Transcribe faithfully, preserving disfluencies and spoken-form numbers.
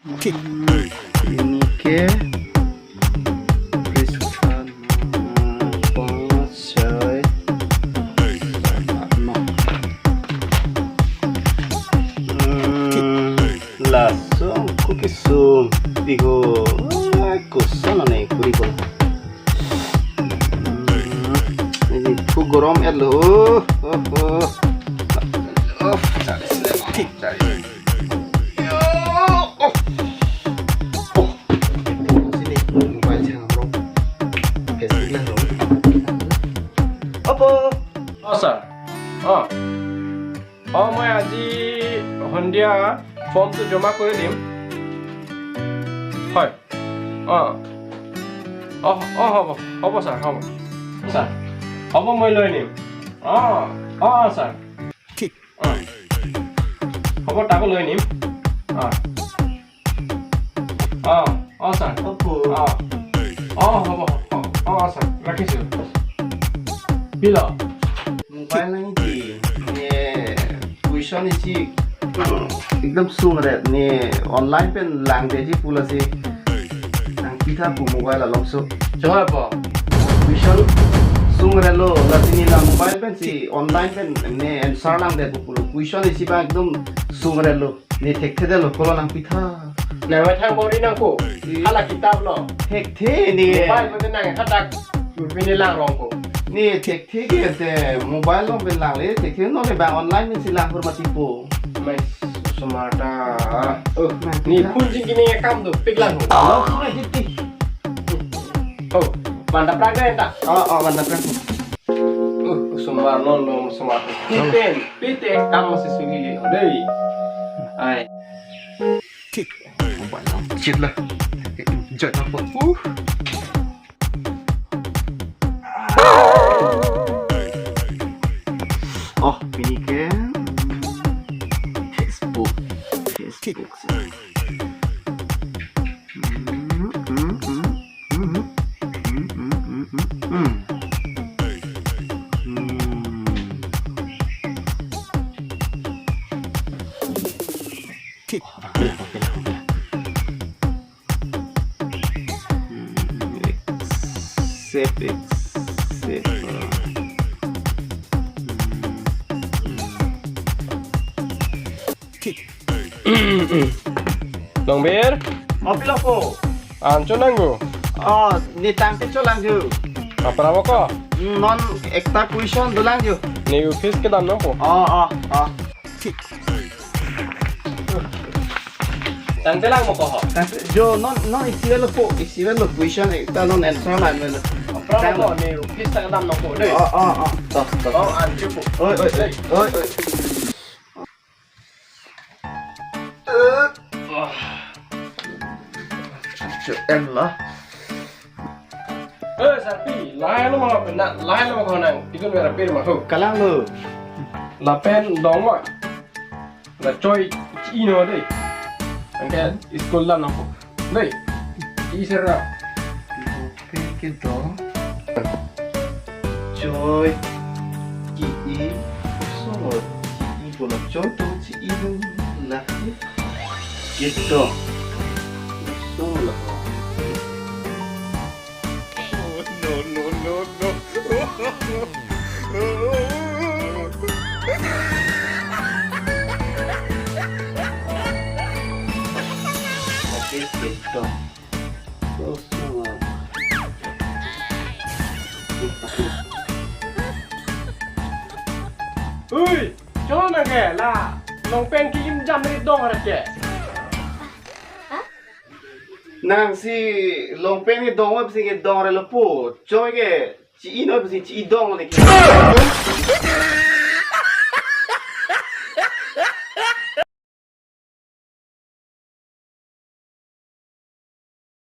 Ini ke pista, ah, pas, choi. Hmm, laso ko kesung pigo. Ai, koson ane kuri ko. Hmm, ini pu gorom etlo. Oh, oh, oh. Oh, cari sini, cari. Yo, oh. Oh, sini, mobile chang bro. Facebook lang bro. Oppo. Oh, sir. Oh. অ, মই আজি সন্ধিয়া ফৰ্মটো জমা কৰি দিম। হয়। অ। অ, অ, হ'ব, হ'ব ছাৰ, হ'ব। ছাৰ, হ'ব, মই লৈ নিম। অ, অ, অ, ছাৰ। অ। হ'ব, তাকো লৈ নিম। অ। অ, অ, ছাৰ। Oppo. অ। অ, হ'ব, হ'ব। অ, অ, ছাৰ। ৰাখিছোঁ। বিল। Mobile nangji, ne, question isi, ekdom sungret, ne, online pen langdeji pu lasi. Nangpitha pu mobile alongso. Chungha po. Question sungretlo, lasi ne la mobile pensi, online pen, ne, answer langde pu pulo. Question isi abang ekdom sungretlo. Ne thekthedetlo, kolo nangpitha. Nang mathang bori nangko. Hmm. Hala kitap lo. Thekthe ne. Mobile ko te nang khatak. Pini langrong ko. Ne thekthe ke te mobile along pen langle, thekthe non le abang online pensi lang hur mati po. Mai smarta. Oh, nangpitha. Ne phone jing kini kam do pik lang ho. Lo, lo, lo, lo. Oh, mantap lang deh, tak? Oh, oh, mantap lang. Uh, sumar non, non, sumar. Piten, piten, kamu sesuli, dei. Ai. Kik. Mobile lang, cit lah. Jat apa? Uh. Oh, ini ke Facebook. Facebook. Hmm, hmm, hmm. Accept, accept. Longbir. Oh, pilo po? An cholanglo. Oh, ne tangte cholanglo. Apra mo ko? Non ekta question dolang jo. Ne office kedam nangpo. Oh, oh, oh. Tangte lang mo ko ho? Tangte, jo, non, non isi avelo po, isi avelo question ekta non answer lang avelo. Apra mo ko, ne office ta kedam nangpo dei. Oh, oh, oh. Tos, tos. Oh, an jo po. Oi, oi, oi. Oi, oi. Cho em la. Eh, Sarpi, lahai lo ma, na, lahai lo ma ko nang, itu merah pir ma ho. Kalanglo. Lapen dong ma. La choi chi no dei. Anke school la no ho. Dei. Chi sera. Ke, kedong. Choi, chi-i, kosonlo, chi-i bola choi to chi-i dun la. Kedong. Kosonlo. Oh, no, no, no, no. Oke, kedong. Ui, chonang ke la, long pant ke-im jam ri dong rat ke. Nangsi long pant kedong apsi kedong rat lo po, choi ke chi-i no apsi chi-i dong le ke.